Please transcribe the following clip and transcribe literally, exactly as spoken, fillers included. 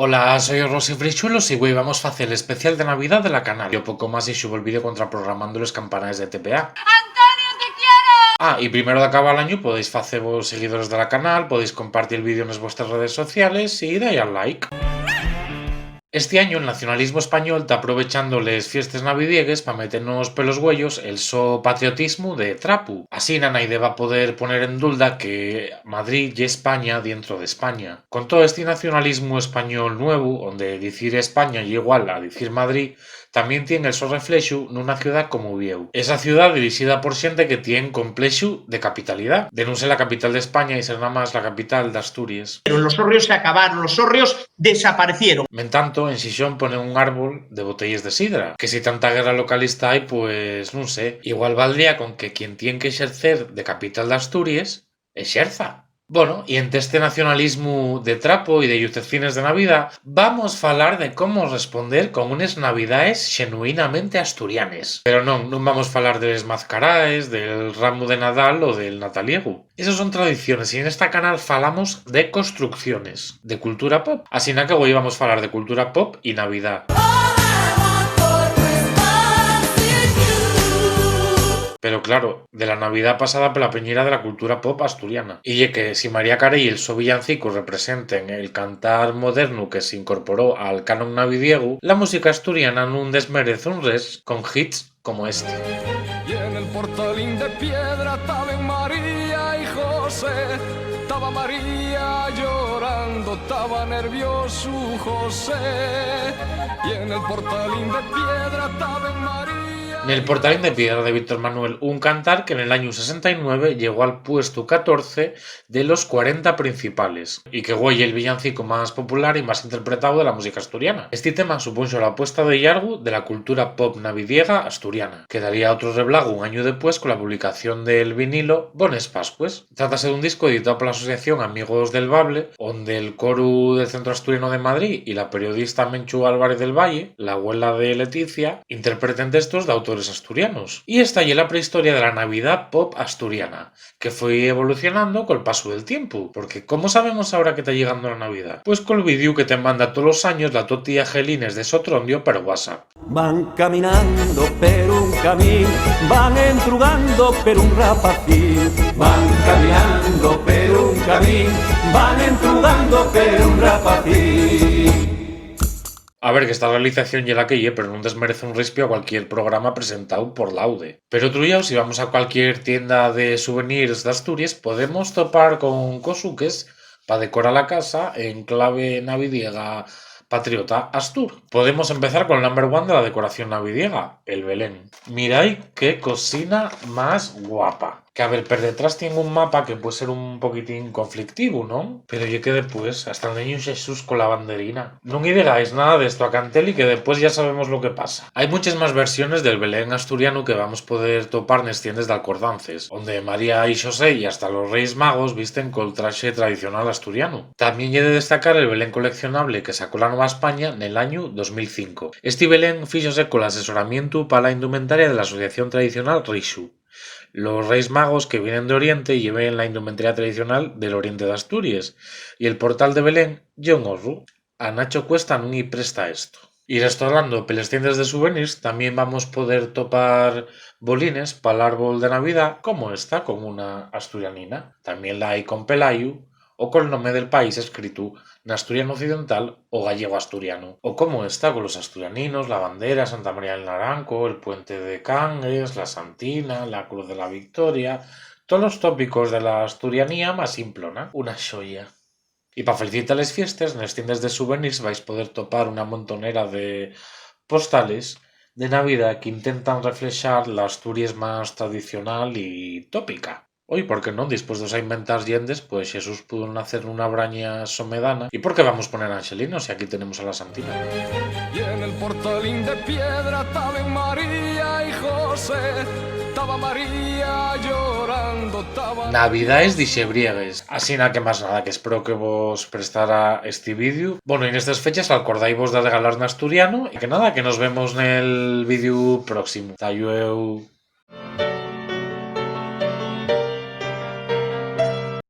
Hola, soi Rosy Freixuelos y güei vamos facer l'especial de Navidá de la canal. Yo poco más y xubo el vídeo contra programando les campanaes de T P A. ¡Antonio, te quiero! Ah, y primero d'acabar l'añu podéis facevos seguidores de la canal, podéis compartir el vídeo nes vuestras redes sociales y dai al like. Esti añu el nacionalismu español ta aprovechando les fiestes navidiegues pa meternos pelos güeyos el so patriotismu de trapu. Asina naide va poder poner en dulda que Madrid ye España dientro d'España. Con too esti nacionalismu español nuevu, onde dicir España ye igual a dicir Madrid, tamién tien el so reflexu nuna ciudá como Uviéu. Esa ciudá dirixida por xente que tien complexu de capitalidá, de nun ser la capital d'España y ser namás la capital d'Asturies. Pero los hórreos se acabaron, los hórreos desaparecieron. Mentanto, en Xixón ponen un árbol de botelles de sidra, que si tanta guerra localista hai, pues, nun sé, igual valdría con que quien tien que exercer de capital d'Asturies, exerza. Bono, y ente este nacionalismu de trapo y de llucecines de Navidá, vamos falar de cómo responder con unes Navidaes xenuinamente asturianes. Pero non, nun vamos falar de les mazcaraes, del ramu de Nadal o del Nataliegu. Esos son tradiciones y nesta canal falamos de construcciones, de cultura pop. Asina que güei vamos falar de cultura pop y Navidá. Pero claro, de la Navidá pasada pela peñera de la cultura pop asturiana. Y ye que si María Carey y el so villancicu representen el cantar modernu que s'incorporó al canon navidiegu, la música asturiana nun desmerez un res con hits como esti. Y en el portalín de piedra taben María y José, taba María llorando, taba nervioso José. Y en el portalín de piedra taben María. Nel Portalín de Piedra de Víctor Manuel, un cantar que nel añu sesenta y nueve llegó al puestu catorce de los cuarenta principales, y que güei ye el villancico más popular y más interpretao de la música asturiana. Esti tema supúnxo la puesta de llargu de la cultura pop navidiega asturiana. Quedaría otru reblagu un añu depués cola publicación del vinilo Bones Pascues. Trátase d'un discu editao pola Asociación Amigos del Bable, onde el coru del Centro Asturiano de Madrid y la periodista Menchu Álvarez del Valle, la güela de Leticia, interpreten textos d'autores asturianos. Y esta ye la prehistoria de la Navidá pop asturiana, que foi evolucionando col pasu del tiempu, porque ¿cómo sabemos ahora que ta llegando la Navidá? Pues col vídeu que te manda tolos años la to tía Gelines de Sotrondio per WhatsApp. Van caminando per un camín, van entrugando per un rapacín. Van caminando per un camín, van entrugando per un rapacín. A ver, que esta realización ye la que ye, pero nun desmerece un rispiu a cualquier programa presentao por Laude. Per otru llau, si vamos a cualquier tienda de souvenirs d'Asturies, podemos topar con cosuques pa decorar la casa en clave navidiega patriota Astur. Podemos empezar col number one de la decoración navidiega, el Belén. Mirai qué cosina más guapa. Que, a ver, per detrás tien un mapa que pue ser un poquitín conflictivu, ¿non? Pero ye que depués, hasta el neñu Xesús cola banderina. Nun-y digáis nada d'esto a Canteli, que depués yá sabemos lo que pasa. Hai munches más versiones del Belén asturianu que vamos poder topar nes tiendes d'alcordances, onde María y Xosé y hasta los Reis Magos visten col traxe tradicional asturianu. Tamién ye de destacar el Belén coleccionable que sacó la Nueva España nel añu dos mil cinco. Esti Belén fíxose col asesoramientu pa la indumentaria de la Asociación Tradicional Rixu. Los Reis Magos que vienen d'Oriente lleven la indumentaria tradicional del oriente d'Asturies, y el portal de Belén ye un horru. A Nacho Cuesta nun-y presta esto. Y restorando peles tiendes de souvenirs, tamién vamos poder topar bolines pal árbol de Navidá, como esta, con una asturianina. Tamién la hai con pelayu o col nome del país escritu n'asturianu occidental o gallego-asturianu, o como esta, colos asturianinos, la bandera, Santa María del Naranco, el puente de Cangues, la Santina, la Cruz de la Victoria, tolos tópicos de la asturianía más simplona. Una xoya. Y pa felicitar les fiestes, nes tiendes de souvenirs vais poder topar una montonera de postales de Navidá qu'intentan reflexar la Asturies más tradicional y tópica. Oi, ¿por qué non? Dispués d'os inventar llendes, pues Xesús pudo nacer nuna braña somedana. ¿Y por qué vamos poner anxelinos si aquí tenemos a la Santina? Y en el portalín de piedra taben María y José, taba María llorando, taba... Navidaes dixebriegues. Asina que más nada, que espero que vos prestara esti vídeu. Bueno, y nestes feches alcordáivos de regalar n'asturianu, y que nada, que nos vemos nel vídeu próximu. Ta llueu.